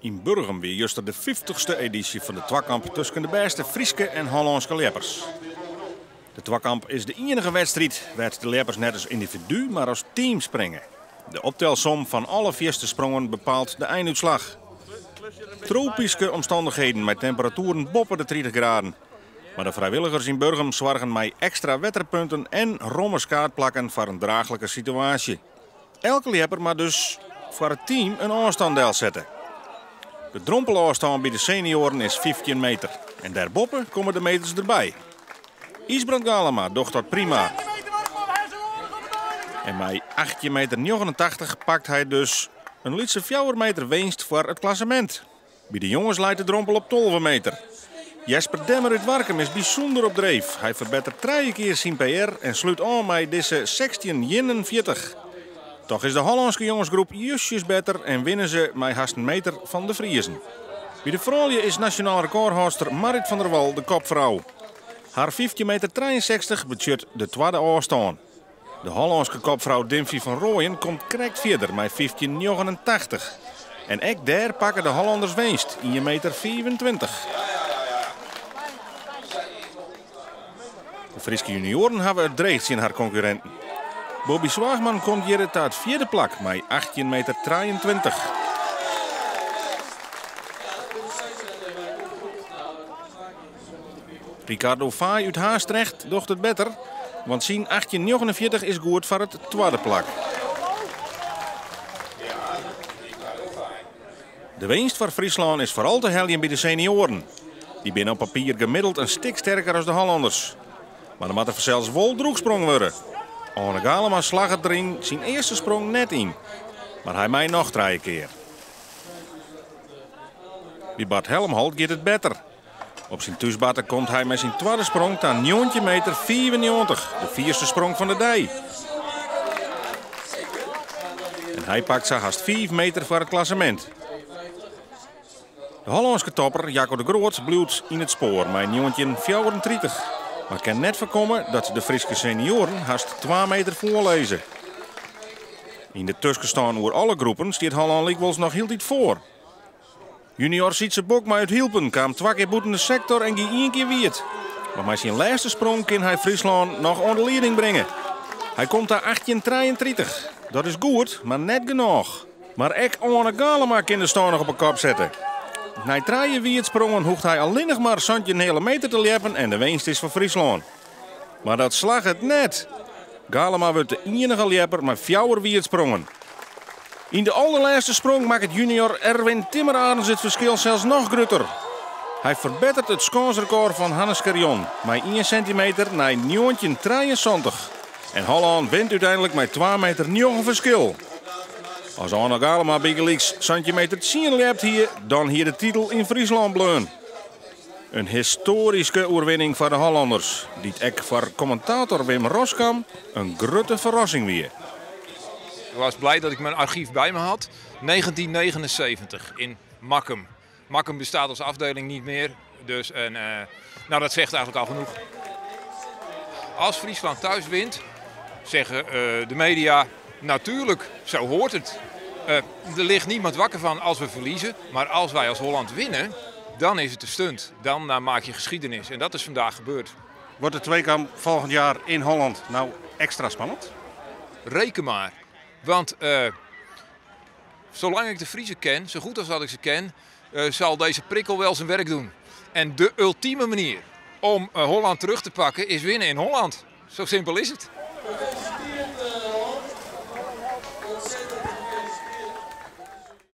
Yn Burgum wie juster de fyftichste edysje fan de twakamp tusken de bêste Fryske en Hollânske ljeppers. De twakamp is de ienige wedstriid wêr't de ljeppers net as yndividu, mar as team springe. De optelsom fan alle fierste sprongen bepaalt de einútslach. Tropyske omstannichheden mei temperatueren boppe de 30 graden. Mar de frijwilligers yn Burgum soargen mei ekstra wetterpunten en romme skaadplakken foar in draachlike situaasje. Elke ljepper moat dus foar it team in ôfstân delsette. De drompelôfstân by de senioaren is 15 meter en dêrboppe komme de meters derby. Ysbrand Galama docht dat prima. En mei 18 meter 89 pakt hy dus in lytse 4 meter winst foar it klassemint. By de jonges leit de drompel op 12 meter. Jesper Demmer út Warkum is bysûnder op dreef. Hy ferbetteret trije kear syn PR en slút ôf mei dizze 16,41. Toch is de Hollânske jongesgroep justjes better en winne se mei hast in meter fan de Friezen. By de froulju is nasjonaal rekôrhâldster Marrit van der Wal de kopfrou. Har 15 meter 63 betsjut de twadde ôfstân. De Hollânske kopfrou Dimphy van Rooijen komt krekt fierder mei 15,89. En ek dêr pakke de Hollanners winst, 1 meter 25. De Fryske junioaren hawwe it dreech tsjin har konkurrinten. Bobby Zwaagman komt hjir ta it fjirde plak mei 18 meter 23. Ricardo Faaij út Haastrecht docht it better, want syn 18,49 is goed foar it twadde plak. De winst foar Fryslân is foaral te heljen by de senioaren. Dy binne op papier gemiddeld in stik sterker as de Hollanners. Mar dan moat der fansels wol drûchsprong wurde. Oane Galema slagget der yn syn earste sprong net yn. Mar hy mei noch trije kear. By Bart Helmholt giet it better. Op syn thúsbarte komt hy mei syn twadde sprong ta 19 meter 95, de fierste sprong fan de dei. En hy pakt sa hast 5 meter foar it klassemint. De Hollânske topper Jaco de Groot bliuwt yn it spoar mei 1934, mar kin net foarkomme dat de Fryske senioaren hast 2 meter foarlizze. Yn de tuskenstân oer alle groepen stiet Hollân lykwols noch hieltyd foar. Junior Sytse Bokma út Hylpen kaam twa kear bûten de sektor en gie ien kear wiet. Mar mei syn lêste sprong kin hy Fryslân noch oan de lieding bringe. Hy komt ta 1833. Dat is goed, mar net genôch. Mar ek Oane Galema kin de stân noch op 'e kop sette. Nei trije wietsprongen hoecht hy allinnich mar santjin heale meter te ljeppen en de winst is foar Fryslân. Mar dat slagget net. Galema wurdt de iennige ljepper mei fjouwer wietsprongen. Yn de alderlêste sprong makket junior Erwin Timmerarends it ferskil sels noch grutter. Hy ferbetteret it skânsrekôr fan Hannes Scherjon mei ien sintimeter nei 1973. En Hollân wint úteinlik mei twa meter njoggen ferskil. As Oane Galema bygelyks santjin meter tsien ljept hie, dan hie de titel yn Fryslân bleaun. In histoaryske oerwinning foar de Hollanners, dy't ek foar kommentator Wim Roskam in grutte ferrassing wie. Ik was blij dat ik mijn archief bij me had. 1979 in Makkum. Makkum bestaat als afdeling niet meer, dus en, nou, dat zegt eigenlijk al genoeg. Als Friesland thuis wint, zeggen de media natuurlijk, zo hoort het. Er ligt niemand wakker van als we verliezen, maar als wij als Holland winnen, dan is het de stunt. Dan maak je geschiedenis en dat is vandaag gebeurd. Wordt de tweekamp volgend jaar in Holland nou extra spannend? Reken maar. Want zolang ik de Friezen ken, zo goed als dat ik ze ken, zal deze prikkel wel zijn werk doen. En de ultieme manier om Holland terug te pakken is winnen in Holland. Zo simpel is het.